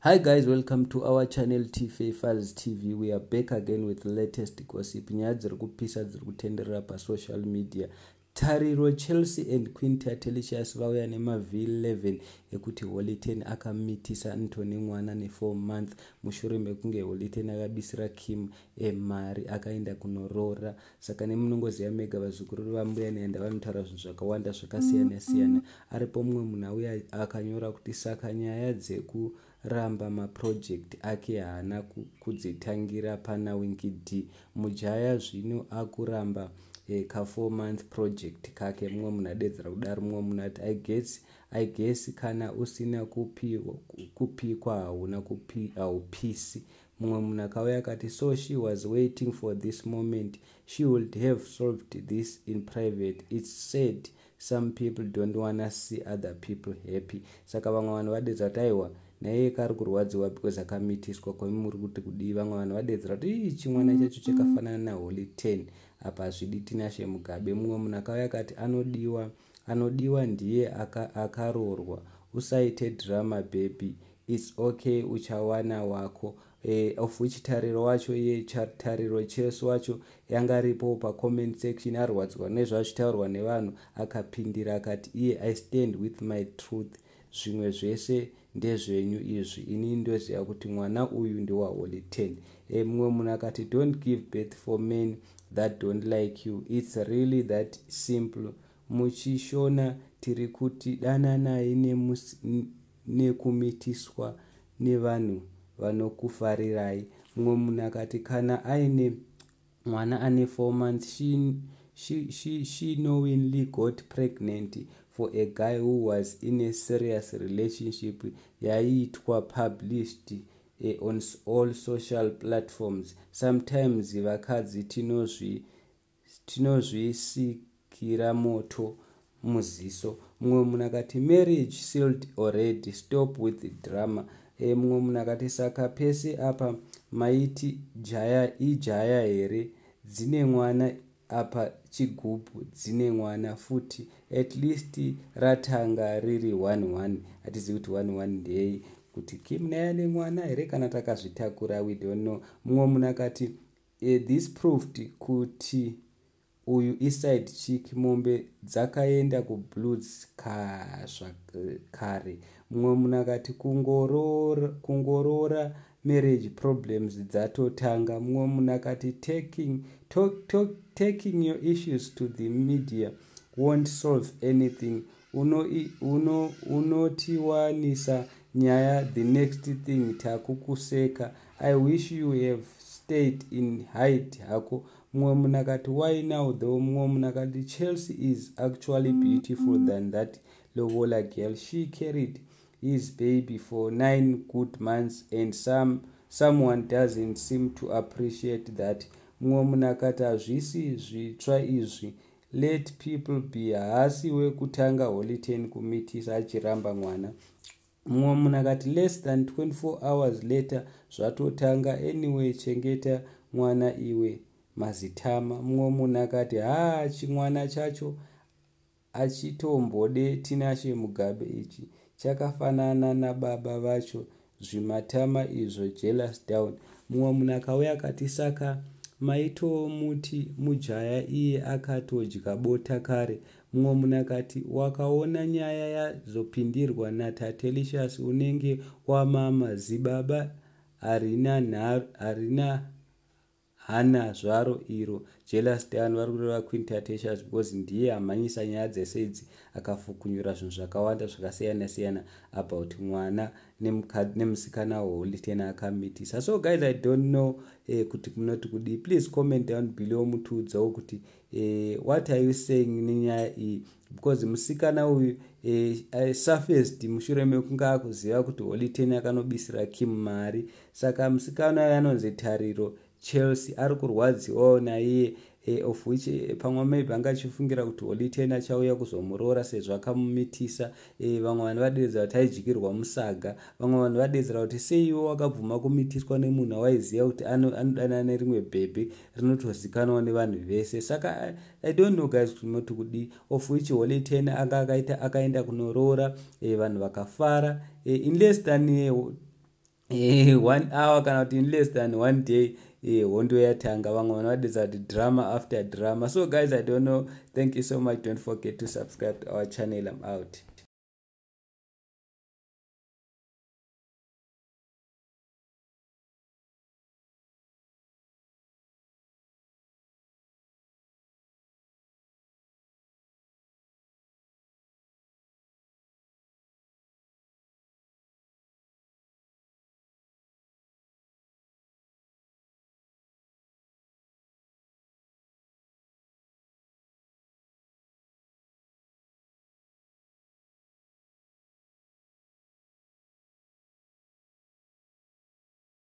Hi guys, welcome to our channel TFA Files TV. We are back again with the latest gossip. Nyaya dziri kupisa dziri kutenderera pasocial media. Tariro Chelsea and Queen Tatelicious vauya nemaV11 ekuti Holy Ten akamitisa Ntoni mwana ne4 month mushure mekunge Holy Ten akabisira Kim mari akaenda kunoroora. Saka nemunongoziva mega, vazukuru vambuya Nehanda vanotaura zvinhu zvakawanda zvakasiyana siyana. Aripo mumwe munhu auya akanyora kuti saka nyaya dzekuramba maproject ake haana kudzitangira pana Winky D. Mujaya zvino akuramba ka4 month project kake. Mumwe munhu adedzera kudaro. Mumwe munhu ati, I guess kana usina kupikwa hauna haupisi." Mumwe munhu akauya akati, "So she was waiting for this moment. She would have solved this in private. It's sad some people don't wanna see other people happy." Saka vamwe vanhu vadedza kuti aiwa, naiye kari kurwadziwa because akamitiswa. Kwami muri kuti kudii? Vamwe vanhu vadedzera kuti ii, chimwana chacho chakafanana naHoly 10 apa, hazvidi Tinashe Mugabe. Mumwe munhu akauya akati, "Anodiwa, anodiwa ndiye akaroorwa. Usaite drama baby, it's okay, uchawana wako." Of which Tariro wacho, iye Tariro Chelsea wacho yanga aripo pacomment section, arwadzwa nezvachitaurwa nevanhu, akapindira akati iye, "I stand with my truth. Zvimwe zvese ndezvenyu izvi. Ini ndoziva kuti mwana uyu ndewaHoly 10." Mumwe munhu akati, "Don't give birth for men that don't like you. It's really that simple. Muchishona tiri kuti dananai nekumitiswa nevanhu vanokufarirai." Mumwe munhu akati, "Kana aine mwana ane 4 months, she knowingly got pregnant for a guy who was in a serious relationship yaiitwa published on all social platforms. Sometimes vakadzi tinozvisikira moto muziso." Mumwe munhu akati, "Marriage sealed already. Stop with the drama." Mumwe munhu akati, "Saka pese apa maiti jaya ijaya here? Dzine mwana apa, chigubhu dzine mwana futi. At least ratanga riri 11." Hatizivi kuti 11 ndei, kuti Kim naye ane mwana here kana takazvitakura, we don't know. Mumwe munhu akati, "This proved kuti uyu iside chick. Mombe dzakaenda kublues kare." Mumwe munhu akati, "Kungoroora, marriage problems dzatotanga." Mumwe munhu akati, "Taking your issues to the media won't solve anything. Unotiwanisa uno nyaya, the next thing takukuseka. I wish you have stayed in hide hako." Mumwe munhu akati, "Why now though?" Mumwe munhu akati, "Chelsea is actually beautiful than that lobola girl. She carried his baby for 9 good months and someone doesn't seem to appreciate that." Mumwe munhu akati, "Hazvisi zvitsva izvi, let people be. Haasi wekutanga Holy Ten kumitisa achiramba mwana." Mumwe munhu akati, "Less than 24 hours later zvatotanga. Anyway, chengeta mwana iwe, mazitama." Mumwe munhu akati, "Haa, chimwana chacho achitombode Tinashe Mugabe ichi, chakafanana nababa vacho, zvimatama izvo, jealous down." Mumwe munhu akauya akati, "Saka maitomuti mujaya iye akatodya bota kare." Mumwe munhu akati, "Wakaona nyaya yazopindirwa naTatelicious unenge wamama. Zibaba harina hana zvaro iro, jealous down." Vari kureva Queen Tatelicious because ndiye amhanyisa nyaya dzese idzi, akafukunyura zvinhu zvakawanda zvakasiyana siyana about mwana nemusikana waHoly Ten akamitisa. So guys, I don't know kuti munoti kudii. Please comment down below, mutiudzawo kuti what are you saying nenyaya iyi, because musikana uyu surfaced mushure mekunge akuziva kuti Holy Ten akanobisira Kim mari. Saka musikana uyu anonzi Tariro Chelsea ari kurwadziwawo naiye, of which pamwe maybe anga achifungira kuti Holy Ten achauya kuzomuroora sezvo akamumitisa. Vamwe vanhu vadedzera kuti aidyirwa musaga. Vamwe vanhu vadedzera kuti seiwo wakabvuma kumitiswa nemunhu awaiziva kuti anodanana nerimwe bhebhe rinotozikanwa nevanhu vese. Saka I don't know guys, kuti munoti kudii, of which Holy Ten anga akaita akaenda kunoroora, vanhu vakafara in less than One hour kana kuti in less than one day, hondo yatanga. Vamwe vanhu vadedza kuti drama after drama. So guys, I don't know. Thank you so much. Don't forget to subscribe to our channel. I'm out.